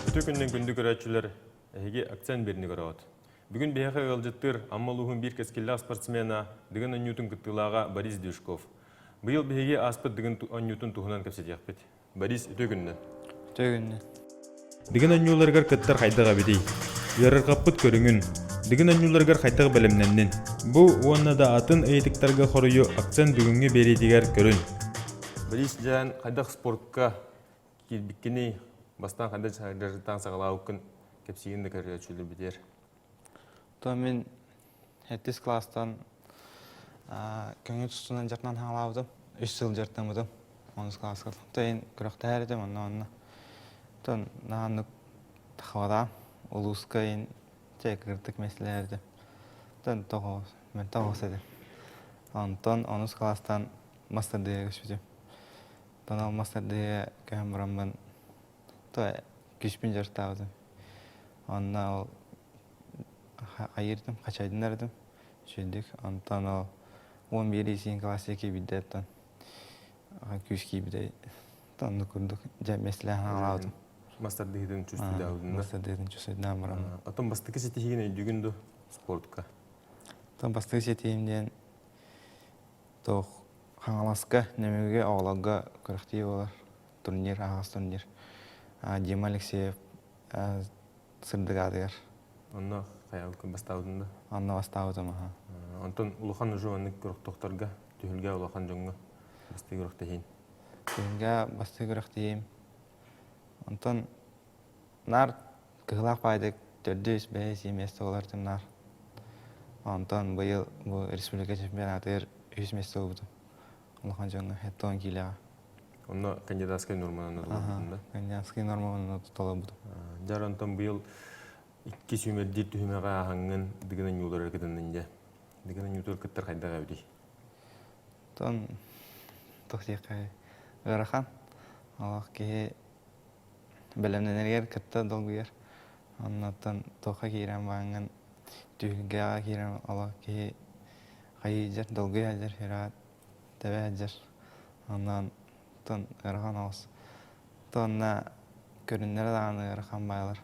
Үтүө күннэн күндү көрөөччүлэр, эһиги акцент биэрни көрөҕүт. Бүгүн биһиэхэ ыалдьыттыыр Амма улууһун биир кэскиллээх спортсмена, Дыгын оонньуутун кыттыылааҕа Борис Дюшков. Быйыл биһиги ааспыт Дыгын оонньуутун туһунан кэпсэтиэхпит. Борис, үтүө күннэн. Үтүө күннэн. Дыгын оонньууларыгар кыттар хайдах эбитий? Ыарырҕаппыт көрүҥүн, Дыгын оонньууларыгар хайдах бэлэмнэннин? Бу уонна да атын ыйытыктарга хоруйу акцент бүгүҥҥү биэриитигэр көрүн. Борис дьээн хайдах спортка киирбиккиний? Бастаан хайдах дьарыктаан саҕалаабыккын кэпсиигин да көрөөччүлэрбитигэр. То мин Сэттис кылаастан көҥүл тустуунан дьарыктанан хаалаабытым. Үс сыл дьарыктаммытым. Онус кылааска тойын күрэхтэһэр этим онно онно. Тон наһааннык тахабатаам. Улууска ин чэ кырдык мэслэһэр этим. Тон тоҕо мен тоҕус этим. Онтон онус кылаастан мастардыга көспүтүм. Тон ол мастардыга көһөн бараммын то күүспүн дьарыктаабытым. Онно ол хайыырдым, хачайдынардым үчүгэйдик. Онтон ол 11 сиин класс киирбитэ оттон күүс киирбитэ оннук курдук дьэ миэстэлээх хаалаабытым. Мастардыһыытын чувствуйдаабытын да? Мастардыһыытын чувствуйдаан баран. Оттон бастакы ситиһиигин өйдүүгүн дуо спортка? Оттон бастакы ситиһиим диэн туох Хаҥаласка, Нөмүгүгэ оҕолорго күрэхтии буолар турнир, аһаҕас турнир. Дима Алексеев сырдык аатыгар. Онно хайаабыккын бастаабытын да? Онно бастаабытым аха. Онтон улахан уже маннык күрэхтохторго, түһүлгэ улахан дьоҥҥо бастыы күрэхтэһиин? Түһүлгэ бастыы күрэхтэһиим. Онтон наар кыһылаах баайдык төрдүс, бэһис миэстэ буолар наар. Онтон быйыл бу республика чемпионатыгар үһүс миэстэ буолбутум. Улахан дьоҥҥо 70 киилэҕэ. Онно кандидатскай норманан толорбутун да? Кандидатскай норманан толорбутум. Дьар онтон быйыл икки сүүмэрдиир түһүмэҕи ааһаҥҥын Дыгын Ньуулары кытыннын дьэ. Дыгын Ньуутур кыттар хайдах эбитий? Тон туох диэххэ ыарахан. Олох киһи бэлэмнэнэригэр кытта долгуйар. Оннуттан туохха киирэн бааҥҥын түһүлгэҕэ киирэн олох киһи хайыйдьар, долгуйа сылдьар, ыраат тэбэ сылдьар. Онон тон ыарахан оҕус. Тонна көрүннэрэ даҕаны ыарахан баайалар.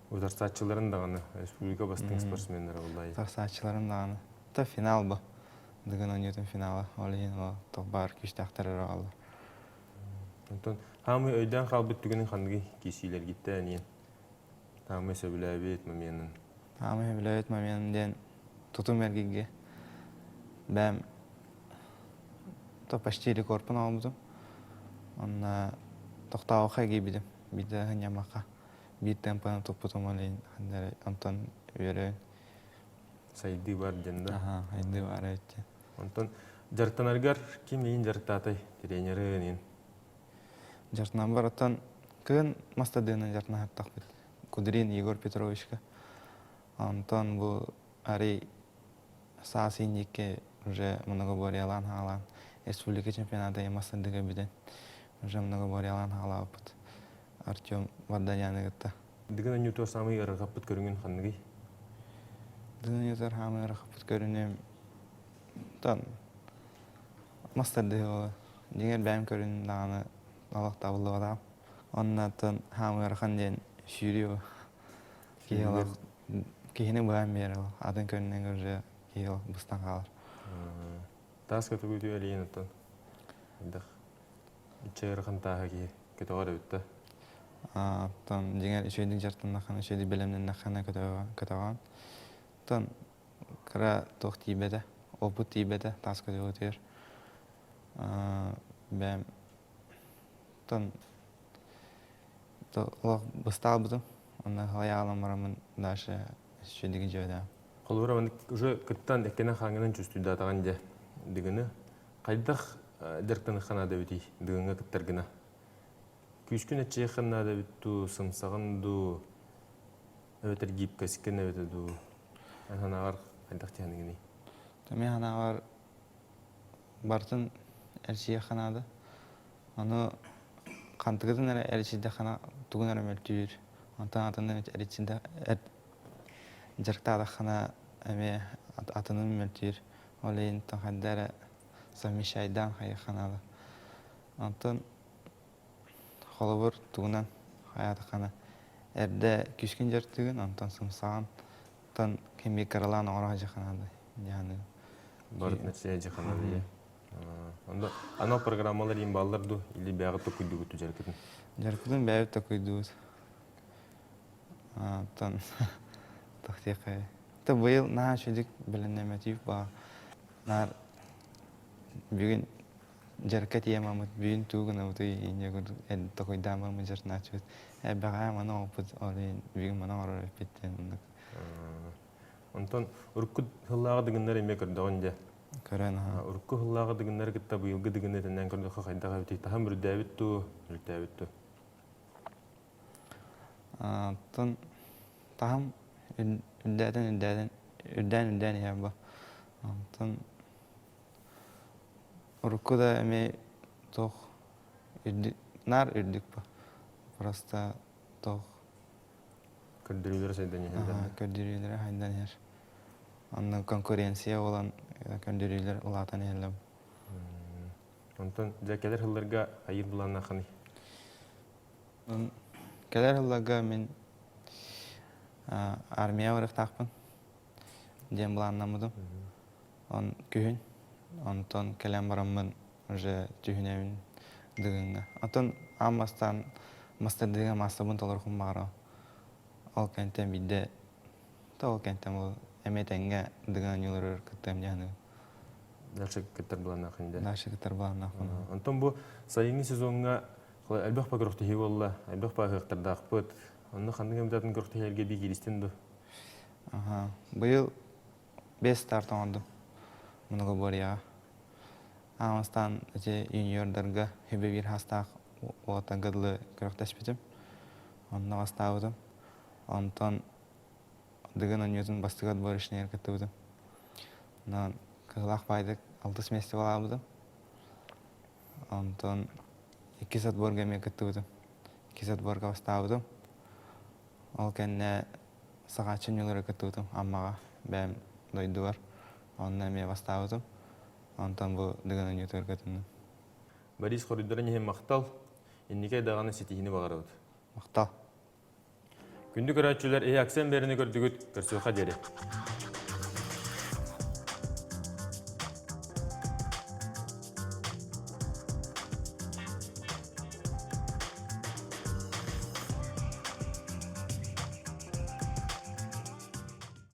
Утарсааччыларын даҕаны республика бастыҥ спортсменнара буоллай. Утарсааччыларын даҕаны. То финал бу. Дыгын оонньуутун финала. Ол иһин ол туох баар күүстээхтэр өрө аҕаллар. Онтон хаамый өйдөөн хаалбыт түгэнин ханныгый киирсиилэргиттэн иэн? Таамай сөбүлээбит моменын. Таамай сөбүлээбит моменын диэн тутум эргийгэ бэм то почти рекордпун оҥорбутум. Онно тохтообокко эргийбитим. Биирдэ сынньаммакка биир темпаны туппутум ол иһин онтон үөрөбүн. Сайдыы бар диэн да? Аха, сайдыы бар эбит диэн. Онтон дьарыктанаргар ким иин дьарыктаатай? Тренерин иин? Дьарыктанан барыттан кыын мастардыынан дьарыктанаһыттахпыт. Кудрин Егор Петровичка. Онтон бу арый саас инникке уже многоборьелаан хаалаан республика чемпионата мастардыга бүтэн уже многоборьелаан хаалаабыппыт Артем Варданяны кытта. Дыгын оонньуутугар саамай ыарырҕаппыт көрүҥүн ханныгый? Дыгын оонньуутугар саамай ыарырҕаппыт көрүҥүм тон мастардыһы буолар. Дьиҥэр бэйэм көрүн даҕаны олох табыллыбатаҕым. Онно оттон хаамыы ыарахан диэн сүүрүү киһи олох киһини быһан биэрэр ол атын көрүнэн уже киһи олох быстан хаалар. Таас көтөгүтү элийэн оттон хайдах иччэ ыарахан тааһа киһи көтөҕөр эбит да? Оттон дьиҥэр үчүгэйдик дьарыктаннаххына, үчүгэйдик бэлэмнэннэххинэ көтөҕөҕүн. Оттон кыра туох тиийбэтэ, опыт тиийбэтэ таас көтөҕүтүгэр. Бэйэм оттон олох быстаалбытым. Онно халайаалан бараммын дальше үчүгэйдик дьиэбэтэҕим. Холобура маннык уже кыттан эккэнэн хааҥҥынан чувствуйдаатаҕын дьэ дыгыны хайдах дьарыктаныхха наада эбитий дыгыҥҥа кыттаргына? Күүскүн эччиэххин наада эбит дуу, сымсаҕын дуу, эбэтэр гибкоскын эбэтэ дуу? Эн санааҕар хайдах дьаһаныгыный? Мин санаабар барытын эрчийиэххэ наада. Ону хантыгытын эрэ эрчийдэххинэ тугун эрэ мөлтүүр. Онтон атынын эрчийдэ дьарыктаатаххына эмиэ атынын мөлтүүр. Ол иһин хайда эрэ. Совмещайдаан хайыахха наада. Онтон холобур тугунан хайаатаххына эрдэ күүскүн дьарыктыыгын, онтон сымсаҕын, оттон ким биир кыралаан оҥоро сылдьыахха наада дьаһаныы. Барыт нәрсэ дьаханар дии. Онно анал программалар иин бааллар дуу или бэйэҕит токуйдугут дьарыкытын? Дьарыкытын бэйэбит токуйдуубут. Оттон тохтиэххэ. Та быйыл наһаа үчүгдүк бэлэмнэммэтиибит баа. Наар бүгүн дьарыкка тиийэммит бүгүн тугу гынабытый инньэ курдук токуйдааммын дьарынааччыбыт. Бэҕэһээ маны оҥорбут ол иһин бүгүн маны оҥорор эппит диэн оннук. Онтон урукку сыллааҕы дыгыннар эмиэ көрдөҕүн дьэ. Көрөн аха. Урукку сыллааҕы дыгыннары кытта быйылгы дыгыны этинэн көрдөххө хайдах эбитий? Таһым үрдээбит дуу, үрдээбит дуу? Оттон таһым үрдээтин үрдээтин үрдээн үрдээн иһэр бу. Онтон урукку да эмиэ туох үрдүк наар үрдүк бу. Просто туох Көрдөрүүлэрэ сайдан иһэллэр. Көрдөрүүлэрэ сайдан иһэр. Онно конкуренция буолан көрдөрүүлэр улаатан иһэллэр. Онтон дьэ кэлэр сылларга айыыр былааннааххыный? Кэлэр сылларга мин армия барыахтаахпын диэн былааннаммытым. Он күһүн, онтон кэлэн бараммын уже түһүнэбин Дыгыҥҥа. Оттон аан бастаан мастардыыга маастарбын толорохпун баҕарабын. Ол кэнтэн биирдэ то ол кэнтэн ол эмиэ тэҥҥэ Дыгын оонньууларыгар кыттыам дии саныыбын. Дальше кыттар былааннааххын дии. Дальше кыттар былааннаахпын. Онтон бу сайыҥҥы сезоҥҥа элбэх па күрэхтэһии буолла, элбэх па ыһыахтардаахпыт. Онно ханнык эмитатын күрэхтэһиилэргэ эбии кииристин дуу? Аха. Быйыл 5 старт оҥордум многоборьеҕа. Аан бастаан ити юниордарга хүбэ биир хастаах уолаттарга дылы күрэхтэспитим. Онно бастаабытым. Онтон Дыгын оонньуутун бастакы отборочнайыгар кыттыбытым. Онон кыһылаах баайдык алтыс миэстэ балаабытым. Онтон иккис отборга эмиэ кыттыбытым. Иккис отборга бастаабытым. Ол кэннэ Сахааччы оонньууларыгар кыттыбытым Аммаҕа бэйэм дойдубар. Онно эмиэ бастаабытым. Онтон бу Дыгын оонньуутугар кытынным. Борис хоруйдарын иһин махтал. Инники даҕаны ситиһиини баҕарабыт. Махтал. Күндү көрөөччүлэр, эһи акцент бэрини көрдүгүт, көрсүөххэ диэри.